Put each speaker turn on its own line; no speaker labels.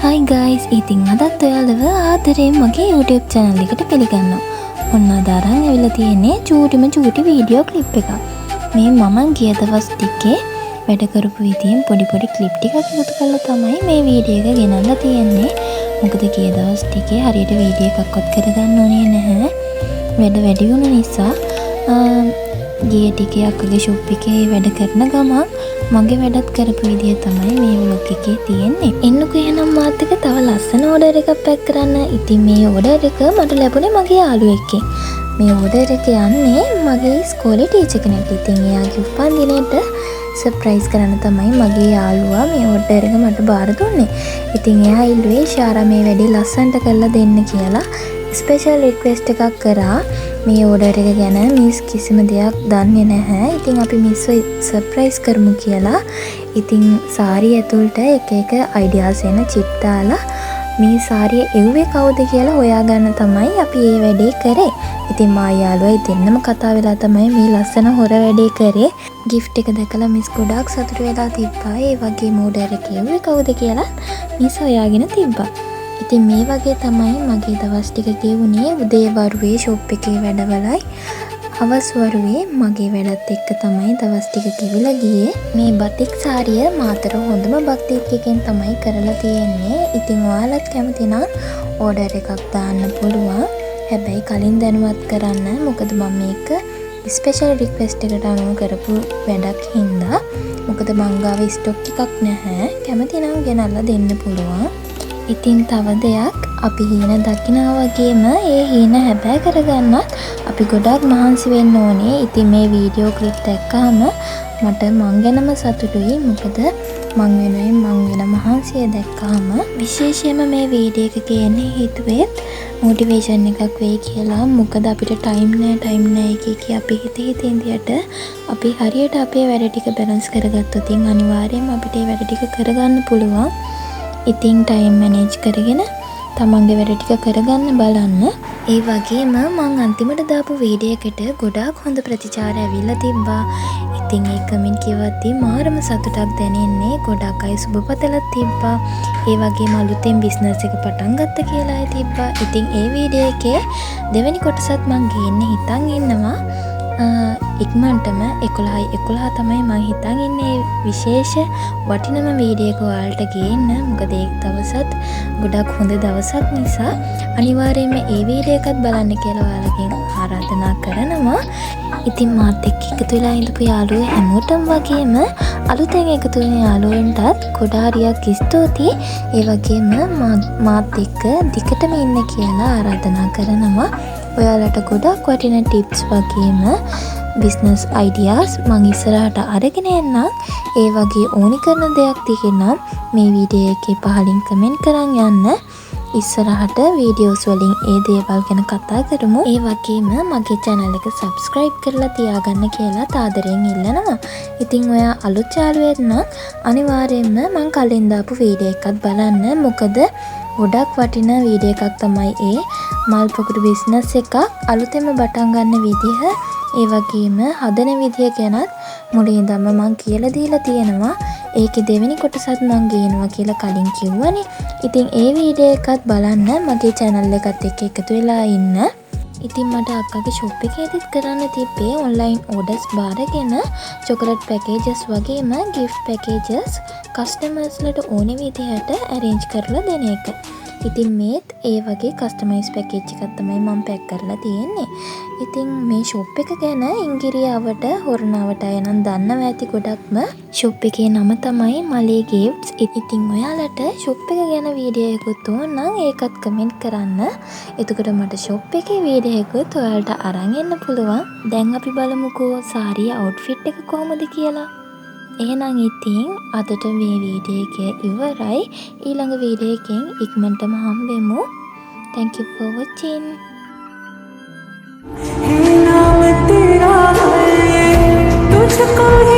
හයි guys, ඉතින් අදත් ඔයාලව ආදරයෙන් මගේ YouTube channel එකට පිළිගන්නවා. ඔන්න අද අරන් ඇවිල්ලා තියෙන්නේ චූටිම චූටි වීඩියෝ ක්ලිප් එකක්. මේ මම ගිය දවස් ටිකේ වැඩ කරපු විදියෙන් පොඩි පොඩි ක්ලිප් ටිකක් එකතු කරලා තමයි මේ වීඩියෝ එක ගෙනල්ලා තියෙන්නේ. මොකද ගිය දවස් ටිකේ හරියට වීඩියෝ එකක්වත් කරගන්න උනේ නැහැ. වැඩ වැඩි වුණ නිසා. ගිය ටිකේ අක්කගේ ෂොප් එකේ වැඩ කරන ගමන් මගේ වැඩත් කරපු විදිය තමයි මේ ව්ලොග් එකේ තියෙන්නේ. එන්නකෝ එහෙනම් මාත් එක්ක තව ලස්සන ඕඩර් එකක් පැක් කරන්න. ඉතින් මේ ඕඩර් එක මට ලැබුණේ මගේ යාළුවෙක්ගෙන්. මේ ඕඩර් එක යන්නේ මගේ ඉස්කෝලේ ටීචර් කෙනෙක්ට. ඉතින් එයාගේ උපන් දිනේට සර්ප්‍රයිස් කරන්න තමයි මගේ යාළුවා මේ ඕඩර් එක මට බාර දුන්නේ. ඉතින් එයා ඉල්ලුවේ ශාරා මේ වැඩේ ලස්සනට කරලා දෙන්න කියලා. ස්පෙෂල් රික්වෙස්ට් එකක් කරා. මේ ඕඩර් එක ගැන මිස් කිසිම දෙයක් දන්නේ නැහැ. ඉතින් අපි මිස්ව සර්ප්‍රයිස් කරමු කියලා. ඉතින් සාරි ඇතුළට එක එක අයිඩියාස් එන චිට් දාලා මේ සාරිය එව්වේ කවුද කියලා හොයාගන්න තමයි අපි ඒ වැඩේ කරේ. ඉතින් මා යාළුවයි දෙන්නම කතා වෙලා තමයි මේ ලස්සන හොර වැඩේ කරේ. ගිෆ්ට් එක දැකලා මිස් ගොඩාක් සතුටු වෙලා තිබ්බා. ඒ වගේම ඕඩර් එක එව්වේ කවුද කියලා මිස් හොයාගෙන තිබ්බා. ඉතින් මේ වගේ තමයි මගේ දවස් ටික ගෙවුනේ. උදේ වරුවේ ෂොප් එකේ වැඩවලයි හවස් වරුවේ මගේ වැඩත් එක්ක තමයි දවස් ටික ගෙවිලා ගියේ. මේ බතික් සාරිය මාතර හොඳම බතික් එකෙන් තමයි කරලා තියෙන්නේ. ඉතින් ඔයාලත් කැමති නම් ඕඩර් එකක් දාන්න පුළුවන්. හැබැයි කලින් දැනුවත් කරන්න. මොකද මම මේක ස්පෙෂල් රික්වෙස්ට් එකට අනුව කරපු වැඩක් හින්දා. මොකද මං ගාව ස්ටොක් එකක් නැහැ. කැමති නම් ගෙනල්ලා දෙන්න පුළුවන්. ඉතින් තව දෙයක්, අපි හීන දකිනවා වගේම ඒ හීන හැබෑ කරගන්නත් අපි ගොඩක් මහන්සි වෙන්න ඕනේ. ඉතින් මේ වීඩියෝ ක්ලිප් දැක්කහම මට මං ගැනම සතුටුයි. මොකද මං වෙනුවෙන් මං වෙන මහන්සිය දැක්කහම. විශේෂයෙන්ම මේ වීඩියෝ එක ගේන්න හිතුවෙත් මොටිවේෂන් එකක් වෙයි කියලා. මොකද අපිට ටයිම් නෑ, ටයිම් නෑ කිය කිය අපි හිත හිත ඉඳියට අපි හරියට අපේ වැඩ ටික බැලන්ස් කරගත්තොතින් අනිවාර්යයෙන්ම අපිට ඒ වැඩ ටික කරගන්න පුළුවන්. ඉතින් ටයිම් මැනේජ් කරගෙන තමන්ගේ වැඩ ටික කරගන්න බලන්න. ඒ වගේම මං අන්තිමට දාපු වීඩියෝ එකට ගොඩාක් හොඳ ප්‍රතිචාර ඇවිල්ලා තිබ්බා. ඉතින් ඒ කමෙන්ට් කියවද්දි මාරම සතුටක් දැනෙන්නේ. ගොඩක් අය සුබ පතලත් තිබ්බා. ඒ වගේම අලුතෙන් බිස්නස් එක පටන් ගත්ත කියලා අය තිබ්බා. ඉතින් ඒ වීඩියෝ එකේ දෙවෙනි කොටසත් මං ගේන්න හිතන් ඉන්නවා. ඉක්මනටම 11යි 11 තමයි මං හිතන් ඉන්නේ විශේෂ වටිනම වීඩියෝ එක ඔයාලට ගේන්න. මොකද ඒ දවසත් ගොඩක් හොඳ දවසක් නිසා අනිවාර්යයෙන්ම ඒ වීඩියෝ එකත් බලන්න කියලා ඔයාලගෙන් ආරාධනා කරනවා. ඉතින් මාත් එක්ක එකතු වෙලා ඉඳපු යාළුවෝ හැමෝටම වගේම අලුතෙන් එකතු වෙන යාළුවන්ටත් ගොඩාරියක් ස්තුතියි. ඒ වගේම මාත් එක්ක දිගටම ඉන්න කියලා ආරාධනා කරනවා. ඔයාලට ගොඩක් වටින ටිප්ස් වගේම බිස්නස් අයිඩියාස් මං ඉස්සරහට අරගෙන එන්නම්. ඒ වගේ ඕනි කරන දෙයක් තියෙනම් මේ වීඩියෝ එකේ පහලින් කමෙන්ට් කරන් යන්න. ඉස්සරහට වීඩියෝස් වලින් ඒ දේවල් ගැන කතා කරමු. ඒ වගේම මගේ channel එක subscribe කරලා තියාගන්න කියලා ආදරයෙන් ඉල්ලනවා. ඉතින් ඔයා අලුත් යාළුවෙක් නම් අනිවාර්යයෙන්ම මං කලින් දාපු වීඩියෝ එකත් බලන්න. මොකද ගොඩක් වටින වීඩියෝ එකක් තමයි ඒ. මල් පොකුරු බිස්නස් එකක් අලුතෙන්ම පටන් ගන්න විදිහ, ඒ වගේම හදන විදිය ගැනත් මුලින් ඉඳන්ම මං කියලා දීලා තියෙනවා. ඒකේ දෙවෙනි කොටසත් මං ගේනවා කියලා කලින් කිව්වනේ. ඉතින් ඒ වීඩියෝ එකත් බලන්න මගේ channel එකත් එක්ක එකතු වෙලා ඉන්න. ඉතින් මට අක්කගේ ෂොප් එකේදීත් කරන්න තිබ්බේ ඔන්ලයින් ඕඩර්ස් බාරගෙන චොකලට් පැකේජස් වගේම ගිෆ්ට් පැකේජස් කස්ටමර්ස්ලට ඕන විදිහට ඇරේන්ජ් කරලා දෙන එක. ඉතින් මේත් ඒ වගේ කස්ටමයිස් පැකේජ් එකක් තමයි මම පැක් කරලා තියෙන්නේ. ඉතින් මේ ෂොප් එක ගැන ඉංගිරියාවට හොරණාවට අය නම් දන්නවා ඇති ගොඩක්ම. ෂොප් එකේ නම තමයි මලේ ගිෆ්ට්ස්. ඉතින් ඔයාලට ෂොප් එක ගැන වීඩියෝ එකකුත් ඕන නම් ඒකත් කමෙන්ට් කරන්න. එතකොට මට ෂොප් එකේ වීඩියෝ එකකුත් ඔයාලට අරන් එන්න පුළුවන්. දැන් අපි බලමුකෝ සාරිය අවුට්ෆිට් එක කොහොමද කියලා. එහෙනම් ඉතින් අදට මේ වීඩියෝ එක ඉවරයි. ඊළඟ වීඩියෝ එකෙන් ඉක්මනටම හම්බෙමු. Thank you for watching.
है नाम तेरा है, तुझको ही